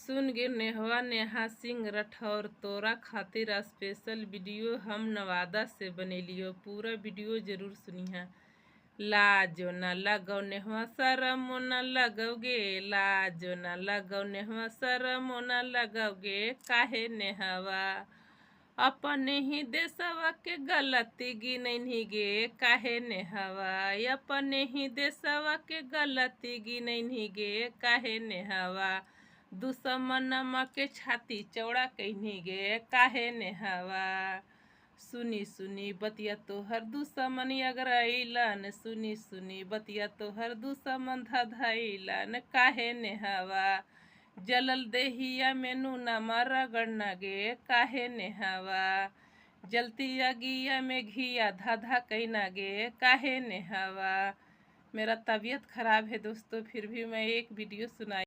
सुन गे नेहवा नेहा सिंह राठौर, तोरा खातिर स्पेशल वीडियो हम नवादा से बनेलियो। पूरा वीडियो जरूर सुनिहा। लाजो ना लगौ नेहवा शरमो ना लगौ गे, लाजो ना लगौ नेहवा शरमो ना लगौ गे, काहे नेहवा अपने ही देशवा के गलती गिनैन्ही गे, काहे नेहवा अपने ही देशवा के गलती गिनैन्ही गे, काहे नेहवा दुश्मनमा के छाती चौड़ा कैन्ही गे, काहे नेहवा। सुनी सुनी बतिया तोहर दुश्मन अगरैलन, सुनी सुनी बतिया तोहर दुश्मन धधैलन, काहे नेहवा जलल देहिया में नूना रगड़ना गे, काहे नेहवा जलती अगिया में घिया धाधा कैना गे, काहे नेहवा। मेरा तबीयत खराब है दोस्तों, फिर भी मैं एक वीडियो सुनाई।